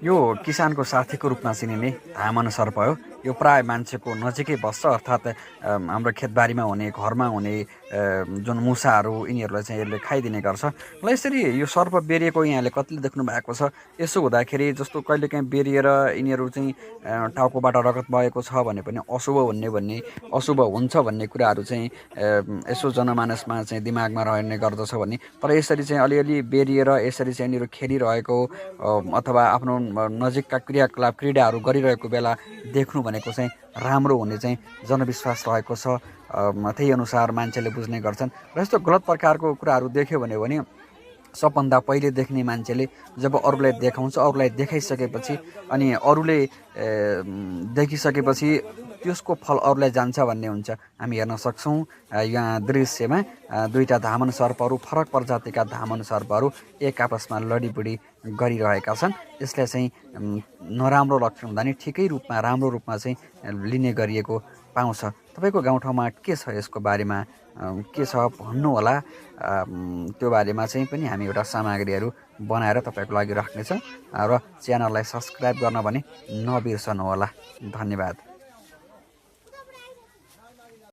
यो किसानको साथीको रूपमा चिनिने धामन सर्प हो। यो प्राय मान्छेको नजिकै बस्छ, अर्थात् हाम्रो खेतबारीमा हुने, घरमा हुने जुन मुसाहरू यिनीहरूलाई चाहिँ यसले खाइदिने गर्छ। र यसरी यो सर्प बेरिएको यहाँले कतिले देख्नु भएको छ। यसो हुँदाखेरि जस्तो कहिलेकाहीँ बेरिएर यिनीहरू चाहिँ टाउकोबाट रगत बगेको छ भने पनि अशुभ हुन्छ भन्ने कुराहरू चाहिँ यसो जनमानसमा चाहिँ दिमागमा रहने गर्दछ भने, तर यसरी चाहिँ अलिअलि बेरिएर यसरी चाहिँ यिनीहरू खेलिरहेको अथवा आफ्नो नजिकका क्रियाकलाप क्रीडाहरू गरिरहेको बेला देख्नु भनेको चाहिँ राम्रो हुने चाहिँ जनविश्वास रहेको छ। त्यही अनुसार मान्छेले बुझ्ने गर्छन्। र यस्तो गलत प्रकारको कुराहरू देख्यो भने सबभन्दा पहिले देख्ने मान्छेले जब अरूलाई देखाउँछ, अरूलाई देखाइसकेपछि अनि अरूले देखिसकेपछि त्यसको फल अरूलाई जान्छ भन्ने हुन्छ। हामी हेर्न सक्छौँ यहाँ दृश्यमा दुईटा धामन सर्पहरू, फरक प्रजातिका धामन सर्पहरू एक आपसमा लडीबडी गरिरहेका छन्। यसलाई चाहिँ नराम्रो लक्षण हुँदा नि ठिकै रूपमा, राम्रो रूपमा चाहिँ लिने गरिएको पाउँछ। तपाईँको गाउँठाउँमा के छ यसको बारेमा, के छ भन्नुहोला। त्यो बारेमा चाहिँ पनि हामी एउटा सामग्रीहरू बनाएर तपाईँको लागि राख्नेछौँ। र च्यानललाई सब्सक्राइब गर्न भने नबिर्सनुहोला। धन्यवाद।